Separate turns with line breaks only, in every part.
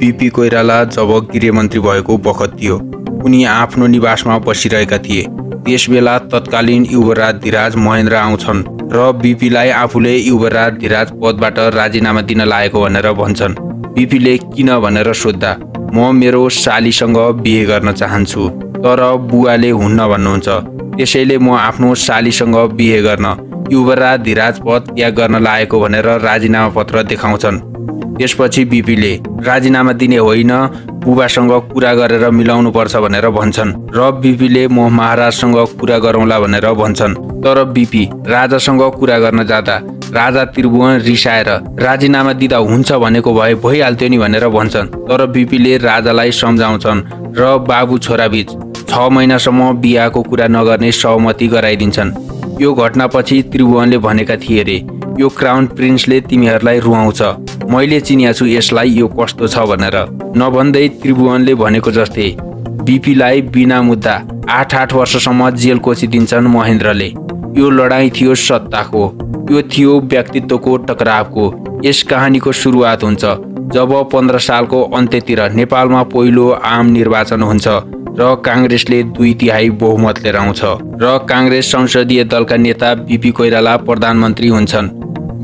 BP Koirala जब गृहमन्त्री भएको बखत थियो। उनी आफ्नो निवासमा बसिरहेका थिए। त्यसबेला तत्कालीन युवराज धीराज महेन्द्र आउँछन् र बीपीलाई आफूले युवराज धीराज पदबाट राजीनामा दिन लागेको भनेर भन्छन्। बीपीले किन भनेर सोध्दा म मेरो सालीसँग बिहे गर्न चाहन्छु, तर बुवाले हुन्न भन्नुहुन्छ, त्यसैले म आफ्नो सालीसँग बिहे गर्न युवराज धीराज पद त्याग गर्न लागेको भनेर राजीनामा पत्र देखाउँछन्। त्यसपछि बीपीले राजीनामा दिने होइन, बुबासँग कुरा गरेर मिलाउनु पर्छ भनेर भन्छन् र बीपीले म महाराजसँग कुरा गरौँला भनेर भन्छन्। तर बीपी राजासँग कुरा गर्न जाँदा राजा त्रिभुवन रिसाएर राजीनामा दिँदा हुन्छ भनेको भए भइहाल्थ्यो नि भनेर भन्छन्। तर बीपीले राजालाई सम्झाउँछन् र बाबु छोराबीच 6 महिनासम्म बिहाको कुरा नगर्ने सहमति गराइदिन्छन्। यो घटनापछि त्रिभुवनले भनेका थिए रे, यो क्राउन प्रिन्सले तिमीहरूलाई रुवाउँछ, मैले चिनिया छु यसलाई, यो कस्तो छ भनेर। नभन्दै त्रिभुवनले भनेको जस्तै बीपीलाई बिना मुद्दा 8 वर्षसम्म जेल कोसिदिन्छन् महेन्द्रले। यो लडाईँ थियो सत्ताको, यो थियो व्यक्तित्वको टकरावको। यस कहानीको सुरुवात हुन्छ जब 15 सालको अन्त्यतिर नेपालमा पहिलो आम निर्वाचन हुन्छ र काङ्ग्रेसले 2/3 बहुमत लिएर आउँछ र काङ्ग्रेस संसदीय दलका नेता बीपी कोइराला प्रधानमन्त्री हुन्छन्।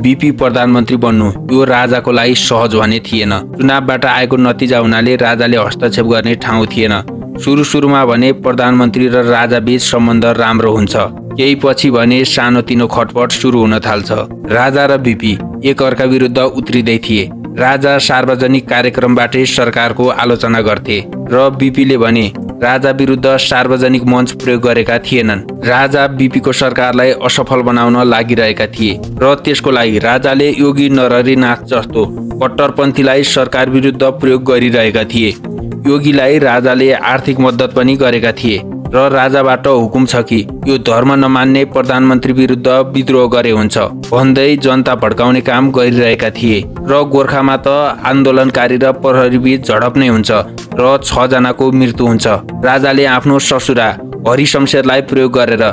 बीपी प्रधानमन्त्री बन्नु यो राजाको लागि सहज भने थिएन। चुनावबाट आएको नतिजा हुनाले राजाले हस्तक्षेप गर्ने ठाउँ थिएन। सुरुमा भने प्रधानमन्त्री र राजाबीच सम्बन्ध राम्रो हुन्छ, केही पछि भने सानोतिनो खटपट सुरु हुन थाल्छ। राजा र बीपी एक अर्का विरुद्ध उत्रिँदै थिए। राजा सार्वजनिक कार्यक्रमबाटै सरकारको आलोचना गर्थे र बीपीले भने राजा विरुद्ध सार्वजनिक मञ्च प्रयोग गरेका थिएनन्। राजा बीपीको सरकारलाई असफल बनाउन लागिरहेका थिए र त्यसको लागि राजाले योगी नरहरिनाथ जस्तो कट्टरपन्थीलाई सरकार विरुद्ध प्रयोग गरिरहेका थिए। योगीलाई राजाले आर्थिक मद्दत पनि गरेका थिए र राजाबाट हुकुम छ कि यो धर्म नमान्ने प्रधानमन्त्री विरुद्ध विद्रोह गरे हुन्छ भन्दै जनता भड्काउने काम गरिरहेका थिए र गोर्खामा त आन्दोलनकारी र प्रहरीबीच झडप नै हुन्छ र 6 जनाको मृत्यु हुन्छ। राजाले आफ्नो ससुरा हरिशमशेरलाई प्रयोग गरेर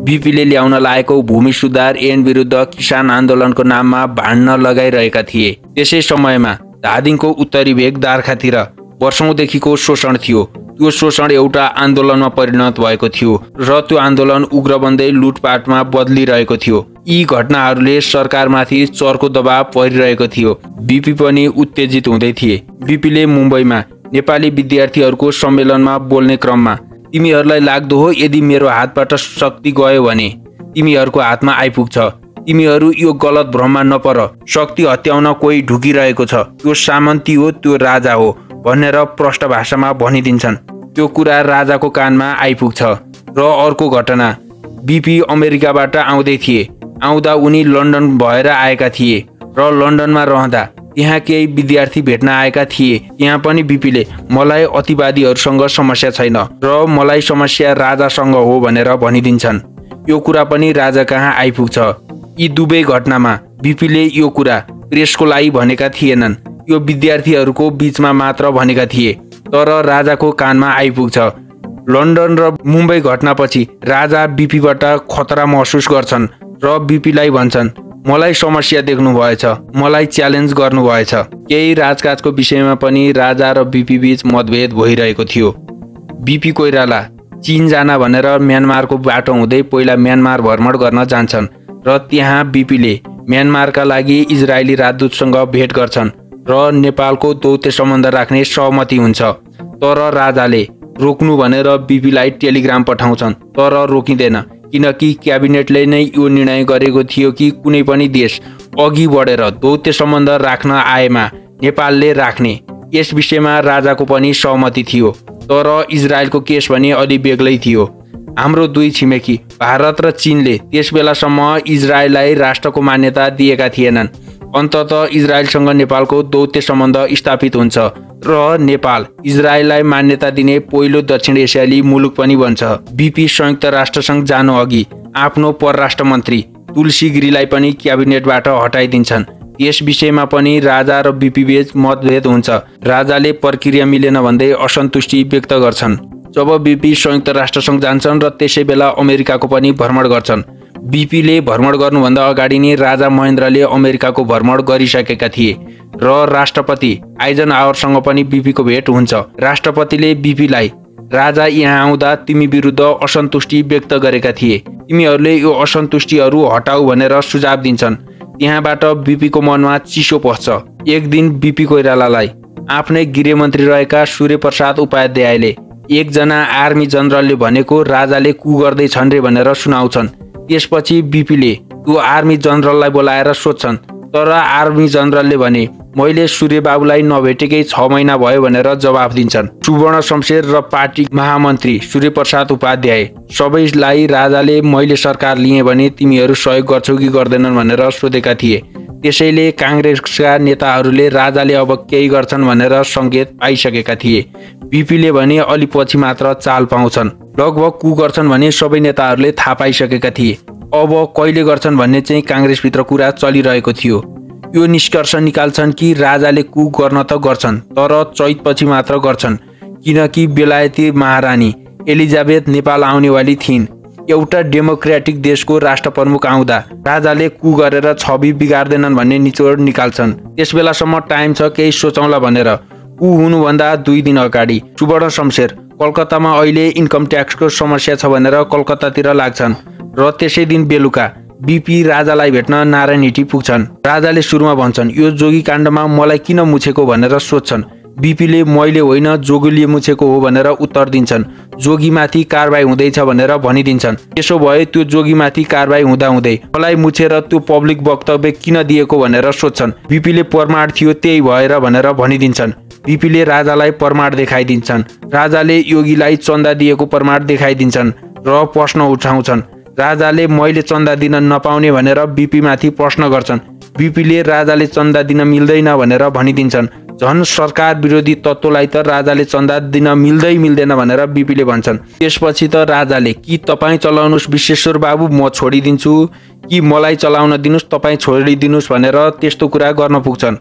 बीपीले ल्याउन लागेको भूमि सुधार ऐन विरुद्ध किसान आन्दोलनको नाममा भाड्न लगाइरहेका थिए। त्यसै समयमा धादिङको उत्तरी भेग दार्खातिर वर्षौंदेखिको शोषण थियो। त्यो शोषण एउटा आन्दोलनमा परिणत भएको थियो र त्यो आन्दोलन उग्र बन्दै लुटपाटमा बदलिरहेको थियो। यी घटनाहरूले सरकारमाथि चर्को दबाव परिरहेको थियो। बीपी पनि उत्तेजित हुँदै थिए। बीपीले मुम्बईमा नेपाली विद्यार्थीहरूको सम्मेलनमा बोल्ने क्रममा तिमीहरूलाई लाग्दो हो यदि मेरो हातबाट शक्ति गयो भने तिमीहरूको हातमा आइपुग्छ, तिमीहरू यो गलत भ्रममा नपर, शक्ति हत्याउन कोही ढुकिरहेको छ, त्यो सामन्ती हो, त्यो राजा हो भनेर प्रष्ट भाषामा भनिदिन्छन्। त्यो कुरा राजाको कानमा आइपुग्छ। र अर्को घटना, बीपी अमेरिकाबाट आउँदै थिए। आउँदा उनी लन्डन भएर आएका थिए र लन्डनमा रहँदा त्यहाँ केही विद्यार्थी भेट्न आएका थिए। त्यहाँ पनि बीपीले मलाई अतिवादीहरूसँग समस्या छैन र मलाई समस्या राजासँग हो भनेर भनिदिन्छन्। यो कुरा पनि राजा कहाँ आइपुग्छ। यी दुवै घटनामा बीपीले यो कुरा प्रेसको लागि भनेका थिएनन्, यो विद्यार्थीहरूको बीचमा मात्र भनेका थिए, तर राजाको कानमा आइपुग्छ। लन्डन र मुम्बई घटनापछि राजा बीपीबाट खतरा महसुस गर्छन् र बीपीलाई भन्छन् मलाई समस्या देख्नु भएछ, मलाई च्यालेन्ज गर्नु भएछ। केही राजकाजको विषयमा पनि राजा र बीपी बीच मतभेद भइरहेको थियो। बीपी कोइराला चीन जान भनेर म्यानमारको बाटो हुँदै पहिला म्यानमार भ्रमण गर्न जान्छन् र त्यहाँ बीपीले म्यानमारका लागि इजरायली राजदूतसँग भेट गर्छन् र नेपालको दौत्य सम्बन्ध राख्ने सहमति हुन्छ। तर राजाले रोक्नु भनेर बीपीलाई टेलिग्राम पठाउँछन्, तर रोकिँदैन किनकि क्याबिनेटले नै यो निर्णय गरेको थियो कि कुनै पनि देश अघि बढेर दौत्य सम्बन्ध राख्न आएमा नेपालले राख्ने। यस विषयमा राजाको पनि सहमति थियो। तर इजरायलको केस भने अलि बेग्लै थियो। हाम्रो दुई छिमेकी भारत र चीनले त्यसबेलासम्म इजरायललाई राष्ट्रको मान्यता दिएका थिएनन्। अन्ततः इजरायलसँग नेपालको दौत्य सम्बन्ध स्थापित हुन्छ र नेपाल इजरायललाई मान्यता दिने पहिलो दक्षिण एसियाली मुलुक पनि बन्छ। बीपी संयुक्त राष्ट्रसङ्घ जानु अघि आफ्नो परराष्ट्र मन्त्री तुलसी गिरीलाई पनि क्याबिनेटबाट हटाइदिन्छन्। यस विषयमा पनि राजा र बीपी बीच मतभेद हुन्छ। राजाले प्रक्रिया मिलेन भन्दै असन्तुष्टि व्यक्त गर्छन्। जब बीपी संयुक्त राष्ट्रसङ्घ जान्छन् र त्यसै बेला अमेरिकाको पनि भ्रमण गर्छन्। बीपीले भ्रमण गर्नुभन्दा अगाडि नै राजा महेन्द्रले अमेरिकाको भ्रमण गरिसकेका थिए र राष्ट्रपति आइजनहावरसँग पनि बीपीको भेट हुन्छ। राष्ट्रपतिले बीपीलाई राजा यहाँ आउँदा तिमी विरुद्ध असन्तुष्टि व्यक्त गरेका थिए, तिमीहरूले यो असन्तुष्टिहरू हटाऊ भनेर सुझाव दिन्छन्। त्यहाँबाट बीपीको मनमा चिसो पस्छ। एक दिन बीपी कोइरालालाई आफ्नै गृहमन्त्री रहेका सूर्यप्रसाद उपाध्यायले एकजना आर्मी जनरलले भनेको राजाले कु गर्दैछन् रे भनेर सुनाउँछन्। त्यसपछि बीपीले त्यो आर्मी जनरललाई बोलाएर सोध्छन्, तर आर्मी जनरलले भने मैले सूर्यबाबुलाई नभेटेकै 6 महिना भयो भनेर जवाफ दिन्छन्। सुवर्ण शमशेर र पार्टी महामन्त्री सूर्यप्रसाद उपाध्याय सबैलाई राजाले मैले सरकार लिएँ भने तिमीहरू सहयोग गर्छौ कि गर्दैनन् भनेर सोधेका थिए। त्यसैले काङ्ग्रेसका नेताहरूले राजाले अब केही गर्छन् भनेर सङ्केत पाइसकेका थिए। बीपीले भने अलि पछि मात्र चाल पाउँछन्। लगभग कु गर्छन् भने सबै नेताहरूले थाहा पाइसकेका थिए। अब कहिले गर्छन् भन्ने चाहिँ काङ्ग्रेसभित्र कुरा चलिरहेको थियो। यो निष्कर्ष निकाल्छन् कि राजाले कु गर्न त गर्छन्, तर चैतपछि मात्र गर्छन्, किनकि बेलायती महारानी एलिजाबेथ नेपाल आउनेवाली थिइन्। एउटा डेमोक्रेटिक देशको राष्ट्रप्रमुख आउँदा राजाले कु गरेर छवि बिगार्दैनन् भन्ने निचोड निकाल्छन्। त्यसबेलासम्म टाइम छ केही सोचौँला भनेर कु हुनुभन्दा 2 दिन अगाडि सुवर्ण शमशेर कलकत्तामा अहिले इन्कम ट्याक्सको समस्या छ भनेर कलकत्तातिर लाग्छन् र त्यसै दिन बेलुका बीपी राजालाई भेट्न नारायणहिटी पुग्छन्। राजाले सुरुमा भन्छन् यो जोगी काण्डमा मलाई किन मुछेको भनेर सोध्छन्। बीपीले मैले होइन जोगीले मुछेको हो भनेर उत्तर दिन्छन्। जोगीमाथि कारबाही हुँदैछ भनेर भनिदिन्छन्। त्यसो भए त्यो जोगीमाथि कारबाही हुँदाहुँदै मलाई मुछेर त्यो पब्लिक वक्तव्य किन दिएको भनेर सोध्छन्। बीपीले प्रमाण थियो त्यही भएर भनेर भनिदिन्छन्। बीपीले राजालाई प्रमाण देखाइदिन्छन्। राजाले योगीलाई चन्दा दिएको प्रमाण देखाइदिन्छन् र प्रश्न उठाउँछन्। राजाले मैले चन्दा दिन नपाउने भनेर बीपीमाथि प्रश्न गर्छन्। बीपीले राजाले चन्दा दिन मिल्दैन भनेर भनिदिन्छन्। झन् सरकार विरोधी तत्त्वलाई त राजाले चन्दा दिन मिल्दैन भनेर बीपीले भन्छन्। त्यसपछि त राजाले कि तपाईँ चलाउनुहोस् विश्वेश्वर बाबु म छोडिदिन्छु, कि मलाई चलाउन दिनुहोस् तपाईँ छोडिदिनुहोस् भनेर त्यस्तो कुरा गर्न पुग्छन्।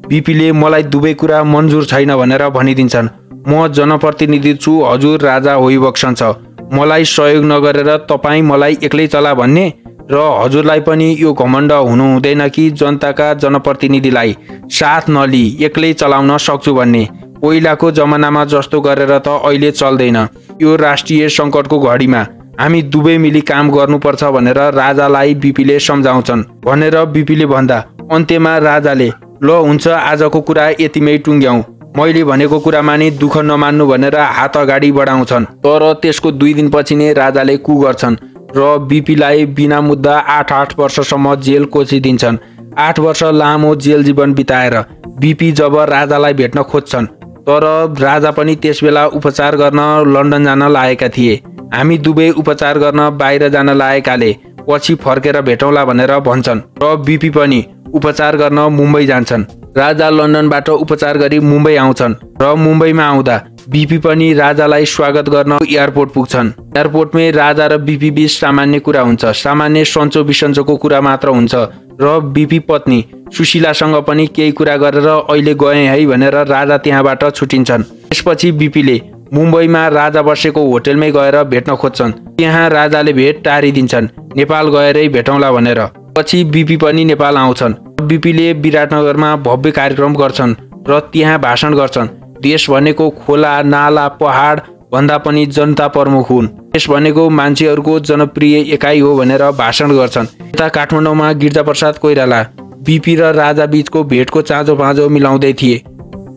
बीपीले मलाई दुवै कुरा मन्जुर छैन भनेर भनिदिन्छन्। म जनप्रतिनिधि छु, हजुर राजा होइबक्सन्छ। मलाई सहयोग नगरेर तपाईँ मलाई एक्लै चला भन्ने र हजुरलाई पनि यो घमण्ड हुनु हुँदैन कि जनताका जनप्रतिनिधिलाई साथ नलिई एक्लै चलाउन सक्छु भन्ने। पहिलाको जमानामा जस्तो गरेर त अहिले चल्दैन। यो राष्ट्रिय सङ्कटको घडीमा हामी दुवै मिली काम गर्नुपर्छ भनेर राजालाई बीपीले सम्झाउँछन्। भनेर बीपीले भन्दा अन्त्यमा राजाले ल हुन्छ आजको कुरा यतिमै टुङ्ग्याउँ, मैले भनेको कुरामा नि दुःख नमान्नु भनेर हात अगाडि बढाउँछन्। तर त्यसको 2 दिनपछि नै राजाले कु गर्छन् र बीपीलाई बिना मुद्दा 8 वर्षसम्म जेल कोचिदिन्छन्। 8 वर्ष लामो जेल जीवन बिताएर बीपी जब राजालाई भेट्न खोज्छन्, तर राजा पनि त्यसबेला उपचार गर्न लन्डन जान लागेका थिए। हामी दुवै उपचार गर्न बाहिर जान लागेकाले पछि फर्केर भेटौँला भनेर भन्छन् र बीपी पनि उपचार गर्न मुम्बई जान्छन्। राजा लन्डनबाट उपचार गरी मुम्बई आउँछन् र मुम्बईमा आउँदा बीपी पनि राजालाई स्वागत गर्न एयरपोर्ट पुग्छन्। एयरपोर्टमै राजा र बीपी बीच सामान्य कुरा हुन्छ। सामान्य सन्चो बिसन्चोको कुरा मात्र हुन्छ र बीपी पत्नी सुशीलासँग पनि केही कुरा गरेर अहिले गएँ है भनेर राजा त्यहाँबाट छुटिन्छन्। त्यसपछि बीपीले मुम्बईमा राजा बसेको होटेलमै गएर भेट्न खोज्छन्। त्यहाँ राजाले भेट टारिदिन्छन्, नेपाल गएरै भेटौँला भनेर। पछि बीपी पनि नेपाल आउँछन्। बीपीले विराटनगरमा भव्य कार्यक्रम गर्छन् र त्यहाँ भाषण गर्छन्। देश भनेको खोला नाला पहाड भन्दा पनि जनता प्रमुख हुन्, देश भनेको मान्छेहरूको जनप्रिय एकाइ हो भनेर भाषण गर्छन्। यता काठमाडौँमा गिरिजाप्रसाद कोइराला बीपी र राजा बीचको भेटको चाँजो पाँजो मिलाउँदै थिए।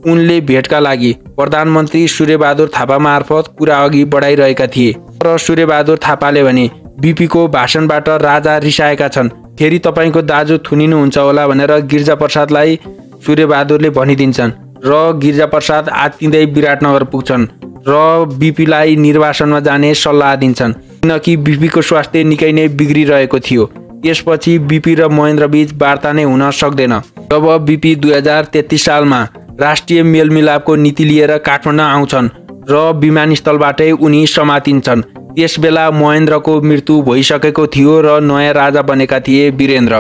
उनले भेटका लागि प्रधानमन्त्री सूर्यबहादुर थापा मार्फत कुरा अघि बढाइरहेका थिए। र सूर्यबहादुर थापाले भने बीपीको भाषणबाट राजा रिसाएका छन्, फेरि तपाईँको दाजु थुनिनुहुन्छ होला भनेर गिरिजाप्रसादलाई सूर्यबहादुरले भनिदिन्छन् र गिरिजाप्रसाद आत्तिँदै विराटनगर पुग्छन् र बीपीलाई निर्वासनमा जाने सल्लाह दिन्छन्, किनकि बीपीको स्वास्थ्य निकै नै बिग्रिरहेको थियो। त्यसपछि बीपी र महेन्द्र बीच वार्ता नै हुन सक्दैन। जब बीपी 2033 सालमा राष्ट्रिय मेलमिलापको नीति लिएर काठमाडौँ आउँछन् र विमानस्थलबाटै उनी समातिन्छन्। त्यसबेला महेन्द्रको मृत्यु भइसकेको थियो र नयाँ राजा बनेका थिए वीरेन्द्र।